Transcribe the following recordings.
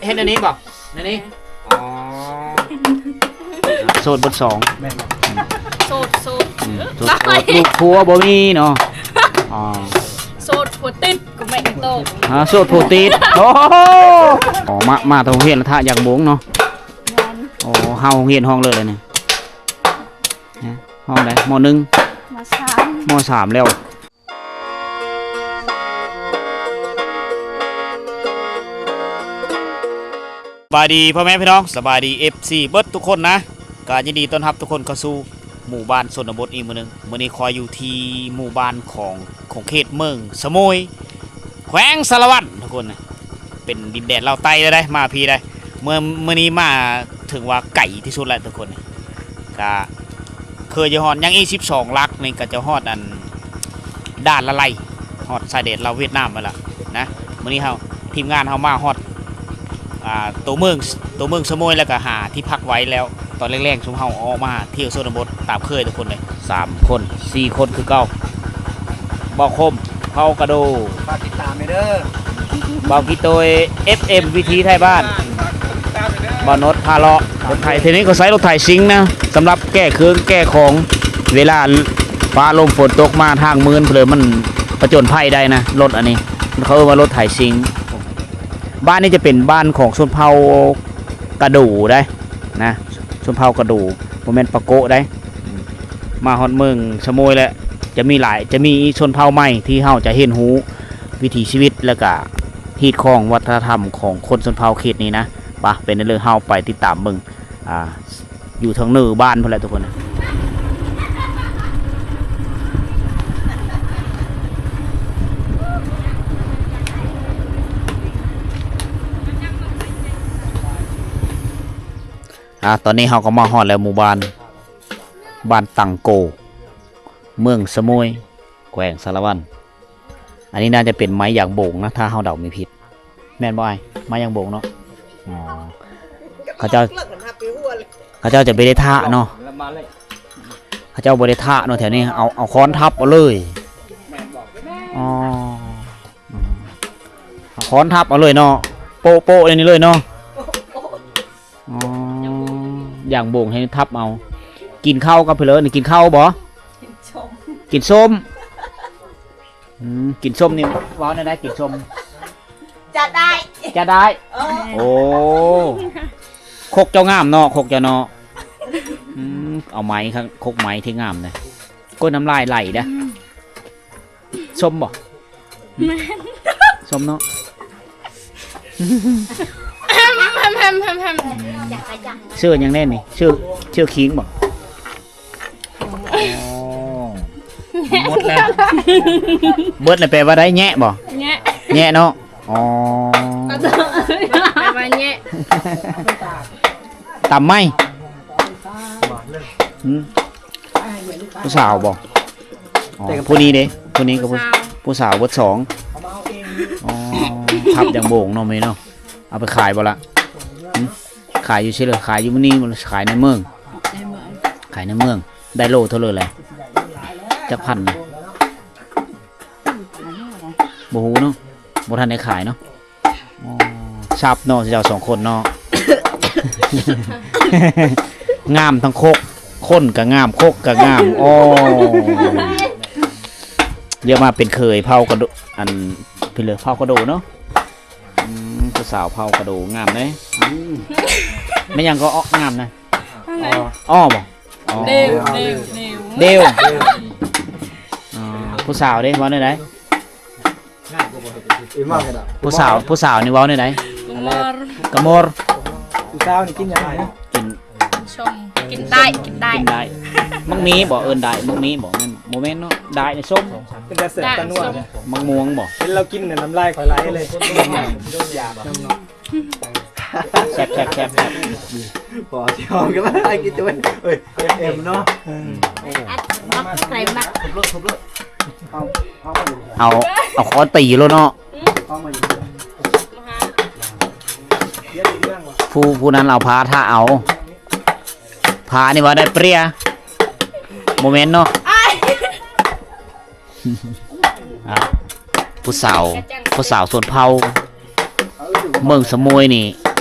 ເຮັດແນວນີ້ບໍ່? ແນວນີ້? ອໍ ໂສດເບິດສອງ ແມ່ນບໍ່? ໂສດ ໂສດ ອືມ ໂສດ ໂສດ ລູກຜົວບໍ່ມີເນາະ. ອໍ ໂສດຜົວຕິດ ກໍແມ່ນໂຕ ອ່າ ໂສດຜົວຕິດ. ໂອ້ ອໍ ມາ ມາໂຮງຮຽນລະທະຢາກບົງເນາະ. ແມ່ນ ໂອ້ ເຮົາໂຮງຮຽນຫ້ອງເລີດແລ້ວນີ້ ຮະ ຫ້ອງໃດ? ມໍໜຶ່ງ ມໍສາມ ມໍສາມແລ້ວ. ສະບາຍດີພໍ່ແມ່ພີ່ນ້ອງ ສະບາຍດີ ເອັຟຊີ ເບິດທຸກຄົນນະ ກະຍິນດີຕ້ອນຮັບທຸກຄົນເຂົ້າສູ່ໝູ່ບ້ານຊົນນະບົດອີກມື້ໜຶ່ງ. ມື້ນີ້ຂ້ອຍຢູ່ທີ່ໝູ່ບ້ານຂອງ ຂົງເຂດເມືອງສະໂໝຍ ແຂວງສາລະວັນ ທຸກຄົນນະ ເປັນດິນແດນລາວໃຕ້ແລ້ວໄດ໋ ມາພີ້ໄດ໋. ເມື່ອ ມື້ນີ້ມາເຖິງວ່າໄກທີ່ສຸດແລ້ວທຸກຄົນ ກະເຄີຍຈະຮອດ ຍັງອີກສິບສອງຫຼັກນີ້ກະຈະຮອດອັນດ່ານລະໄລ ຮອດຊາຍແດນລາວຫວຽດນາມໄປລະນະ. ມື້ນີ້ເຮົາ ທີມງານເຮົາມາຮອດ ອ່າ ໂຕເມືອງ ໂຕເມືອງສະໂໝຍ ແລ້ວກະຫາທີ່ພັກໄວ້ແລ້ວ. ຕອນແລງໆ ຊຸມເຮົາອອກມາທ່ຽວຊົນນະບົດຕາມເຄີຍທຸກຄົນເລີຍ ສາມຄົນ ສີ່ຄົນຄືເກົ່າ. ບ່າວຄົມ ເຜົ່າກະໂດ ຝາກຕິດຕາມແດ່ເດີ ບ່າວກິໂຕຍ ເອັຟເອັມ ວິຖີໄທບ້ານ ບ່າວນົດພາເລາະ ລົດໄຖ. ເທື່ອນີ້ກໍໃຊ້ລົດໄຖຊິງນະ ສຳລັບແກ້ເຄື່ອງແກ້ຂອງ ເວລາຟ້າລົມຝົນຕົກມາທາງມື່ນເລີຍ ມັນຜະຈົນໄພໄດ້ນະ ລົດອັນນີ້ ເຂົາເອີ້ນວ່າລົດໄຖຊິງ. ບ້ານນີ້ຈະເປັນບ້ານຂອງຊົນເຜົ່າກະໂດໄດ໋ນະ ຊົນເຜົ່າກະໂດ ບໍ່ແມ່ນປາໂກະໄດ໋. ມາຮອດເມືອງສະໂໝຍແລ້ວ ຈະມີຫຼາຍ ຈະມີຊົນເຜົ່າໃໝ່ທີ່ເຮົາຈະຮຽນຮູ້ວິຖີຊີວິດ ແລ້ວກະຮີດຄອງວັດທະນະທຳຂອງຄົນຊົນເຜົ່າເຂດນີ້ນະ. ປະ ເປັນແນວໃດ ເຮົາໄປຕິດຕາມເບິ່ງ ອ່າ ຢູ່ທາງເໜືອບ້ານພຸ້ນແຫຼະທຸກຄົນ. ອ່າ ຕອນນີ້ເຮົາກໍມາຮອດແລ້ວ ໝູ່ບ້ານ ບ້ານຕັງໂກ ເມືອງສະໂໝຍ ແຂວງສາລະວັນ. ອັນນີ້ໜ້າຈະເປັນໄມ້ຢາງໂບງນະ ຖ້າເຮົາເດົາບໍ່ຜິດ ແມ່ນບໍ່ອ້າຍ? ໄມ້ຢາງໂບງເນາະ. ອໍ ເຂົາເຈົ້າ ເຂົາເຈົ້າຈະບໍ່ໄດ້ທະເນາະ ເຂົາເຈົ້າບໍ່ໄດ້ທະເນາະ ແຖວນີ້ເອົາ ເອົາຄ້ອນທັບເອົາເລີຍ. ອໍ ເອົາຄ້ອນທັບເອົາເລີຍເນາະ ໂປະໆ ແນວນີ້ເລີຍເນາະ. ອໍ ຢາງໂບງໃຫ້ທັບເອົາ. ກິນເຂົ້າກັບເພິ່ນເລີຍ ກິນເຂົ້າບໍ່? ກິນສົ້ມ ກິນສົ້ມ. ອືມ ກິນສົ້ມນີ້ເວົ້າແນວໃດ ກິນສົ້ມ? ຈະໄດ້ ຈະໄດ້. ເອີ ໂອ້ ຄົກເຈົ້າງາມເນາະ ຄົກເຈົ້າເນາະ. ອືມ ເອົາໄມ້ ຄົກໄມ້ທີ່ງາມເດ້. ໂອ້ຍ ນ້ຳລາຍໄຫຼເດ້. ອືມ ສົ້ມບໍ່? ແມ່ນ ສົ້ມເນາະ. ຊື່ຫຍັງແນ່ນີ້? ຊື່ ຊື່ຄິງບໍ່? ອໍ ໝົດແລ້ວ ເບິດແລ້ວແປວ່າໄດ້ແຍະບໍ່? ແຍະ ແຍະເນາະ. ອໍ ແປວ່າແຍະ ຕຳໄມ້. ຫືມ ຜູ້ສາວບໍ່? ອໍ ແຕ່ກໍ ຜູ້ນີ້ເດ້ ຜູ້ນີ້ກໍຜູ້ ຜູ້ສາວ ຜູ້ສາວເບິດສອງ. ອໍ ທັບຢາງໂບງເນາະແມ່ເນາະ. ເອົາໄປຂາຍບໍ່ລະ? ຫືມ ຂາຍຢູ່ໃສເລີ? ຂາຍຢູ່ມື້ນີ້ບໍ່? ຂາຍໃນເມືອງ? ໃນເມືອງ ຂາຍໃນເມືອງ. ໄດ້ໂລເທົ່າເລີແຫຼະ? ຈັກພັນນະ? ບໍ່ຮູ້ເນາະ ບໍ່ທັນໄດ້ຂາຍເນາະ. ອໍ ຊັບເນາະ ເຈົ້າສອງຄົນເນາະ. ງາມທັງຄົກ ຄົນກະງາມ ຄົກກະງາມ. ອໍ ດຽວມາເປັນເຂີຍເຜົ່າກະໂດ ອັນ ເປັນເລີຍເຜົ່າກະໂດເນາະ. ອືມ ຜູ້ສາວເຜົ່າກະໂດງາມເດ້. ອືມ ແມ່ນຫຍັງກໍ ອໍ ງາມນະ? ອໍ ອໍບໍ່? ອໍ ເດວ ເດວ ເດວ ເດວ. ອໍ ຜູ້ສາວເດ້ ເວົ້າແນວໃດ? ຜູ້ສາວ ຜູ້ສາວນີ້ເວົ້າແນວໃດ? ກະມໍຣ ກະມໍຣ. ຜູ້ສາວນີ້ກິນຫຍັງ? ກິນ ກິນສົ້ມ ກິນໄດ້ ກິນໄດ້ ກິນໄດ້. ໝາກມີບໍ່? ເອີ້ນໄດ້ ໝາກມີບໍ່? ແມ່ນ ບໍ່ແມ່ນເນາະ ໄດ້ນີ້ສົ້ມ ເປັນຕາແຊບຕານົວ. ໝາກມ່ວງບໍ່? ເຫັນລາວກິນແລ້ວນ້ຳລາຍຂ້ອຍໄຫຼເລີຍ. ແຊບໆໆໆ. ພໍຊິຫອມກັນ ກິນຕົວ ເອີຍ ເອັມເນາະ. ເອີ ອັດ ມັກໃສ່ມັກ ເອົາ ເອົາຄ້ອນຕີໂລດເນາະ. ຜູ້ ຜູ້ນັ້ນເອົາພ້າທາເອົາ ພ້ານີ້ວ່າໄດ້ເປຍ ບໍ່ແມ່ນເນາະ. ອ່າ ຜູ້ສາວ ຜູ້ສາວຊົນເຜົ່າເມືອງສະໂໝຍນີ້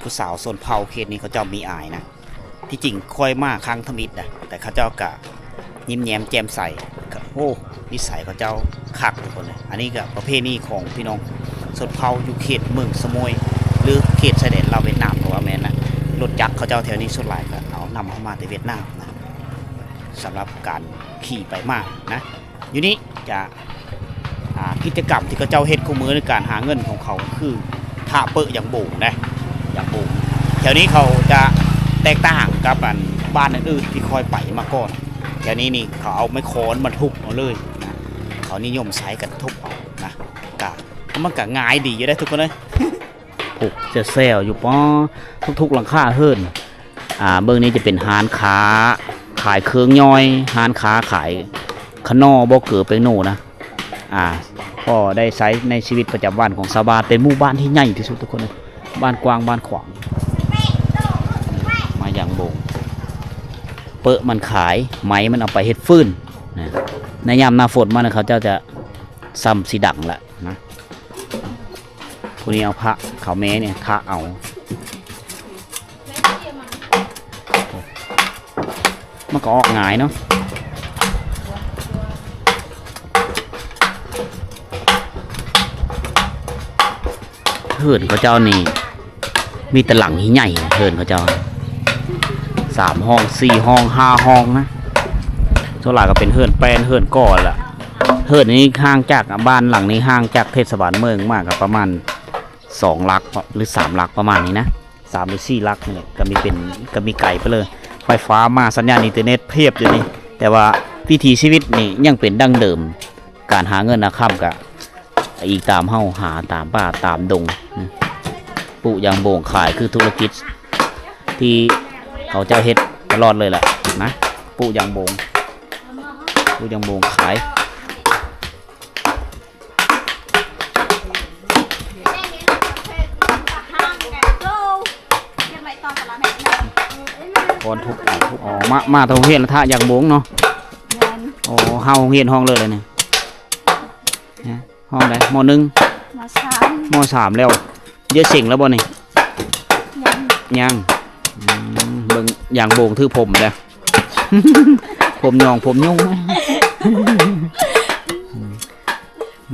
ຜູ້ສາວຊົນເຜົ່າເຂດນີ້ເຂົາເຈົ້າມີອາຍນະ. ທີ່ຈິງຂ້ອຍມາຄັ້ງທຳອິດນະ ແຕ່ເຂົາເຈົ້າກະຍິ້ມແຍ້ມແຈ່ມໃສ. ໂອ້ ນິໄສເຂົາເຈົ້າຄັກທຸກຄົນເລີຍ. ອັນນີ້ກະປະເພນີຂອງພີ່ນ້ອງຊົນເຜົ່າຢູ່ເຂດເມືອງສະໂໝຍ ຫຼືເຂດຊາຍແດນລາວຫວຽດນາມ ເພາະວ່າແມ່ນນະ ລົດຈັກເຂົາເຈົ້າແຖວນີ້ສ່ວນຫຼາຍກະເອົານຳເຂົ້າມາແຕ່ຫວຽດນາມນະ ສຳລັບການຂີ່ໄປມານະ. ຢູ່ນີ້ຈະ ອ່າ ກິດຈະກຳທີ່ເຂົາເຈົ້າເຮັດຄູ່ມື້ໃນການຫາເງິນຂອງເຂົາ ຄືຖ້າເປິ້ຍຢາງໂບງເດ້ ຢາງໂບງ. ແຖວນີ້ເຂົາຈະ ແຕກຕ່າງກັບອັນບ້ານອື່ນໆທີ່ຂ້ອຍໄປມາກ່ອນ. ແຖວນີ້ນີ້ເຂົາເອົາໄມ້ຄ້ອນມາທຸບເອົາເລີຍນະ, ເຂົານິຍົມໃຊ້ກັນທຸບເອົານະ, ກະ ມັນກະງ່າຍດີຢູ່ເດ້ທຸກຄົນເອີຍ. ຜູກແຊວໆຢູ່ ປໍ ທຸກໆຫຼັງຄາເຮືອນ. ອ່າ ເບິ່ງນີ້ຈະເປັນຮ້ານຄ້າຂາຍເຄື່ອງຍ່ອຍ, ຮ້ານຄ້າຂາຍຂະໜໍ່ ບໍ່ເກີ ແປ້ງໂນນະ. ອ່າ ພໍໄດ້ໃຊ້ໃນຊີວິດປະຈຳວັນຂອງຊາວບ້ານ. ເປັນໝູ່ບ້ານທີ່ໃຫຍ່ທີ່ສຸດທຸກຄົນເອີຍ, ບ້ານກວ້າງ ບ້ານຂວາງ. ມາຢາງບົງ ເປິ້ະມັນຂາຍ, ໄມ້ມັນເອົາໄປເຮັດຟືນນະ. ໃນຍາມໜ້າຝົນມານະ ເຂົາເຈົ້າຈະສ່ຳຊິດັງລະນະ. ຜູ້ນີ້ເອົາພະເຂົ້າແມ່ນີ້ທະເອົາ, ມັນກໍອອກງ່າຍເນາະ. ເຮືອນເຂົາເຈົ້ານີ້ມີແຕ່ຫຼັງໃຫຍ່, ເຮືອນເຂົາເຈົ້າສາມຫ້ອງ ສີ່ຫ້ອງ ຫ້າຫ້ອງນະ, ສ່ວນຫຼາຍກໍເປັນເຮືອນແປ້ນ ເຮືອນກໍ່ລະ. ເຮືອນນີ້ຫ່າງຈາກ ບ້ານຫຼັງນີ້ຫ່າງຈາກເທດສະບານເມືອງມາກໍປະມານສອງຫຼັກ ຫຼື ສາມຫຼັກປະມານນີ້ນະ, ສາມ ຫຼື ສີ່ຫຼັກນີ້ແຫຼະ. ກໍມີເປັນ ກໍມີໄກໄປເລີຍ, ໄຟຟ້າມາ ສັນຍານອິນເຕີເນັດພຽບຢູ່ນີ້, ແຕ່ວ່າວິຖີຊີວິດນີ້ຍັງເປັນດັ້ງເດີມ. ການຫາເງິນຫາຄຳກະອີງຕາມເຮົາຫາຕາມປ່າຕາມດົງ. ປູກຢາງບົງຂາຍ ຄືທຸລະກິດທີ່ເຂົາເຈົ້າເຮັດຕະຫຼອດເລີຍແຫຼະນະ, ປູກຢາງບົງ ປູກຢາງບົງຂາຍ. ກ່ອນທຸບເອົາ ທຸບເອົາ ມາ ມາໂຮງຮຽນລະທະຢາງບົງເນາະ. ແມ່ນ. ອໍ ເຮົາໂຮງຮຽນຫ້ອງເລີກແລ້ວນີ້. ຮະ? ຫ້ອງໃດ? ມໍໜຶ່ງ? ມໍສາມ ມໍສາມແລ້ວ. ເຍາະເສັງແລ້ວບໍ່ນີ້? ຍັງ ຍັງ. ອືມ ເບິ່ງຢາງບົງຖືຜົມແລ້ວ ຜົມຍອງຜົມຍຸງ. ອືມ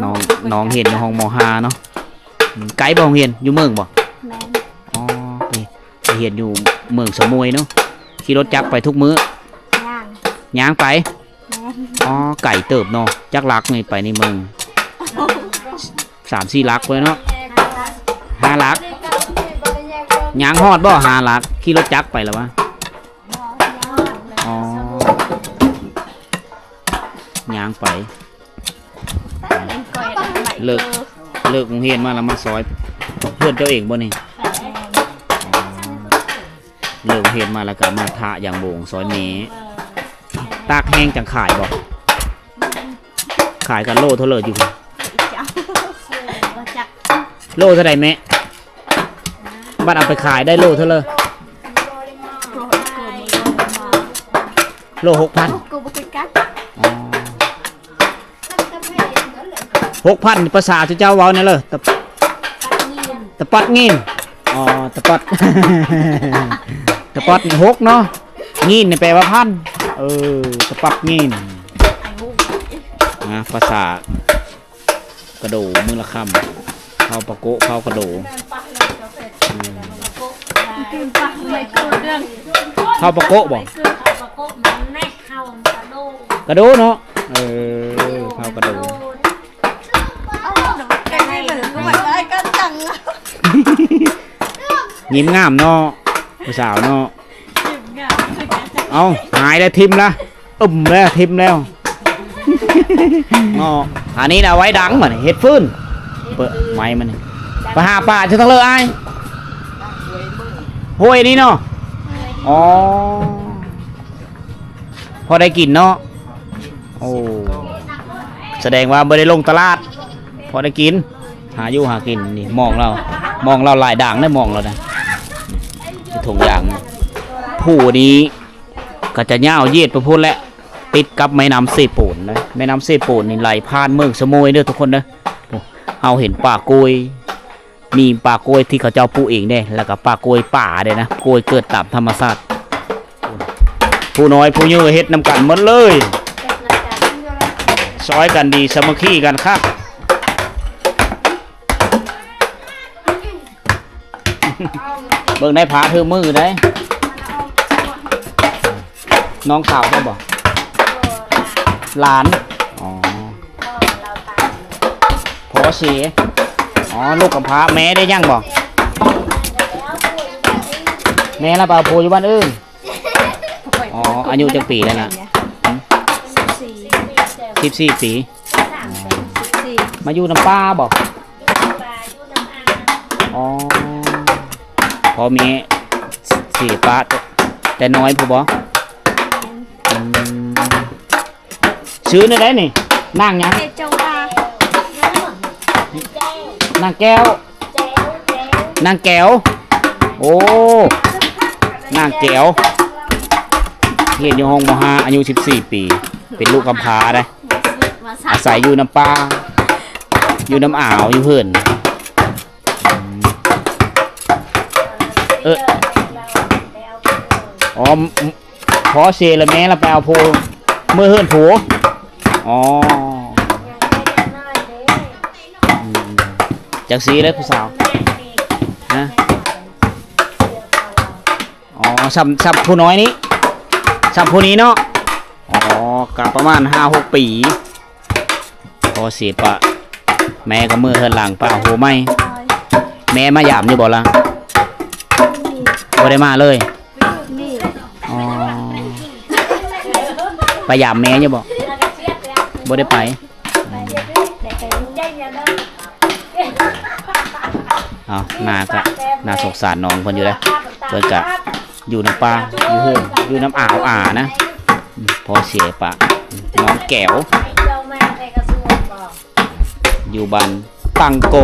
ນ້ອງ ນ້ອງຮຽນຢູ່ຫ້ອງມໍຫ້າເນາະ. ອືມ ໄກບໍ່ໂຮງຮຽນ? ຢູ່ເມືອງບໍ່? ແມ່ນ. ອໍ ໄປ ໄປຮຽນຢູ່ເມືອງສະໝວຍເນາະ. ຂີ່ລົດຈັກໄປທຸກມື້? ຍ່າງ ຍ່າງໄປ. ແມ່ນ. ອໍ ໄກເຕີບເນາະ. ຈັກຫຼັກນີ້ໄປໃນເມືອງ? ສາມສີ່ຫຼັກພຸ້ນແຫຼະເນາະ. ຫ້າຫຼັກ ຫ້າຫຼັກ. ຍ່າງຮອດບໍ່ ຫ້າຫຼັກ? ຂີ່ລົດຈັກໄປລະວະ? ອໍ ຍ່າງໄປ. ເລີກ ເລີກໂຮງຮຽນມາລະມາຊອຍ. ເຮືອນເຈົ້າເອງບໍ່ນີ້? ແມ່ນ. ອໍ ເລີກໂຮງຮຽນມາລະກະມາທະຢາງບົງຊອຍແມ່. ຕາກແຫ້ງຈັ່ງຂາຍບໍ່? ຂາຍກັນໂລເທົ່າເລີຢູ່? ໂລເທົ່າໃດແມ່? ບັດເອົາໄປຂາຍໄດ້ໂລເທົ່າເລີ? ໂລຫົກພັນ. ອໍ ຫົກພັນ ພາສາເຈົ້າເວົ້າແນ່ເລີ. ຕະ ຕະປັດງີນ. ອໍ ຕະປັດ ຕະປັດນີ້ຫົກເນາະ, ງີນນີ້ແປວ່າພັນ. ເອີ ຕະປັດງີນ. ນະ ພາສາກະໂດ ມື້ລະຄ່ຳ ເຜົາປາໂກະ ເຜົາກະໂດ. ເຜົາປາໂກະບໍ່? ກະໂດເນາະ. ເອີ ເຜົາກະໂດ. ຍິ້ມງາມເນາະ ຜູ້ສາວເນາະ. ເອົາ ຫາຍແລ້ວ ຖິ້ມລະ ອຶ້ມແລ້ວ ຖິ້ມແລ້ວ. ເນາະ ອັນນີ້ນະໄວ້ດັງ ບາດນີ້ເຮັດຟືນ. ເປີດໄມ້ມັນນີ້ ໄປຫາປາຢູ່ທາງເລີອ້າຍ. ຫ້ວຍນີ້ເນາະ. ອໍ ພໍໄດ້ກິນເນາະ. ໂອ້ ສະແດງວ່າບໍ່ໄດ້ລົງຕະຫຼາດ ພໍໄດ້ກິນ ຫາຢູ່ຫາກິນ. ນີ້ມອງລາວ ມອງລາວຫຼາຍດ່າງເດ້ ມອງລາວນະ. ນີ້ຖົງຢາງ ພູນີ້ກໍຈະຍາວເຢດໄປພຸ້ນແຫຼະ ຕິດກັບແມ່ນ້ຳເຊໂປນເດ້. ແມ່ນ້ຳເຊໂປນນີ້ໄຫຼຜ່ານເມືອງສະໂໝຍເດີທຸກຄົນເດີ. ໂອ້ ເຮົາເຫັນປ່າກ້ວຍ ມີປ່າກ້ວຍທີ່ເຂົາເຈົ້າປູກເອງເດ້ ແລ້ວກໍປ່າກ້ວຍປ່າເດ້ນະ ກ້ວຍເກີດຕາມທຳມະຊາດ. ຜູ້ນ້ອຍຜູ້ໃຫຍ່ເຮັດນຳກັນໝົດເລີຍ ຊ່ອຍກັນດີ ສາມັກຄີກັນຄັກ. ເບິ່ງໄດ້ພາຖືມືໄດ້. ນ້ອງສາວເຈົ້າບໍ່? ຫຼານ. ອໍ ພໍ່ເສຍ. ອໍ ລູກກຳພ້າ. ແມ່ໄດ້ຍັງບໍ່? ແມ່ລະໄປເອົາຜົວຢູ່ບ້ານອື່ນ. ອໍ ອາຍຸຈັກປີແລ້ວນະ? ສິບສີ່ ສິບສີ່ປີ. ມາຢູ່ນຳປ້າບໍ? ອໍ ພໍ່ແມ່ເສຍປ້າແຕ່ນ້ອຍພຸ້ນບໍ? ອືມ ຊື່ແນວໃດນີ້? ນາງຫຍັງ? ນາງແກ້ວ ນາງແກ້ວ. ໂອ້ ນາງແກ້ວ ຮຽນຢູ່ຫ້ອງ ມໍຫ້າ ອາຍຸສິບສີ່ປີ ເປັນລູກກຳພ້າເດ້ ອາໄສຢູ່ນຳປ້າ ຢູ່ນຳອາວ ຢູ່ເຮືອນ. ເອີ ອໍ ພໍ່ເສຍແລ້ວແມ່ລະໄປເອົາຜົວ ເມືອເຮືອນຜົວ. ອໍ ອືມ ຈັ່ງຊີ້ເດ້ຜູ້ສາວ ຮະ? ອໍ ສ່ຳ ສ່ຳຜູ້ນ້ອຍນີ້ ສ່ຳຜູ້ນີ້ເນາະ. ອໍ ກະປະມານຫ້າຫົກປີ. ພໍ່ເສຍປະ ແມ່ກໍເມືອເຮືອນຫຼັງ ໄປເອົາຜົວໃໝ່. ແມ່ມາຢາມຢູ່ບໍ່ລະ? ບໍ່ໄດ້ມາເລີຍ. ອໍ ໄປຢາມແມ່ຢູ່ບໍ່? ບໍ່ໄດ້ໄປ. ເອົາ ໜ້າກະໜ້າສົງສານນ້ອງເພິ່ນຢູ່ເດ້ ເພິ່ນກະຢູ່ນຳປ້າ ຢູ່ເຮືອນ ຢູ່ນຳອາວອານະ. ອືມ ພໍ່ເສຍປະ ນ້ອງແກ້ວ ຢູ່ບ້ານຕັງໂກ.